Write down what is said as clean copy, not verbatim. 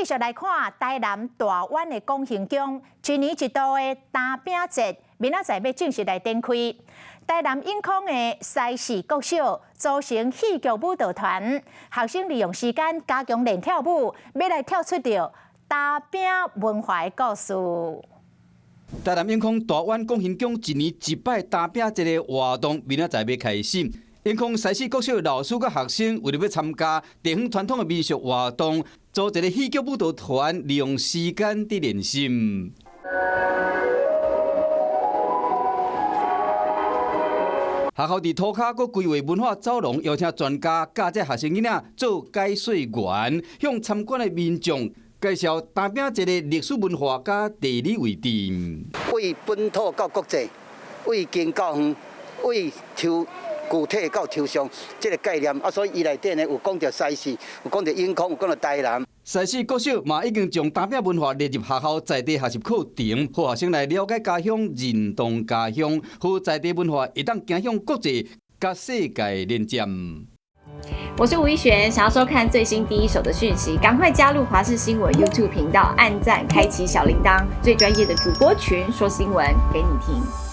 續來看台南大灣的廣興宮，一年一度的擔餅節，明仔載欲正式來展開。台南永康的西勢國小組成戲劇舞蹈團，學生利用時間加強練跳舞，欲來跳出著擔餅文化的故事。台南永康大灣廣興宮一年一擺擔餅節的活動，明仔載欲開始。永康西勢國小的老師佮學生為著欲參加地方傳統的民俗活動，組一個戲劇舞蹈團，利用時間佇練習。學校佇塗跤閣規劃文化走廊，邀請專家教這學生囡仔做解說員，向參觀的民眾介紹擔餅節的歷史文化佮地理位置。為本土到國際，為近到遠，為抽具體到抽象，這个概念啊，所以伊內底呢有講著西勢，有講著永康，有講著台南。西勢國小嘛已經將擔餅文化列入學校在地學習課程，予學生來了解家鄉、認同家鄉，予在地文化會當走向國際佮世界連接。我是吳一璇，想要收看最新第一手的訊息，趕快加入華視新聞 YouTube 頻道，按讚，開啟小鈴鐺，最專業的主播群說新聞給你聽。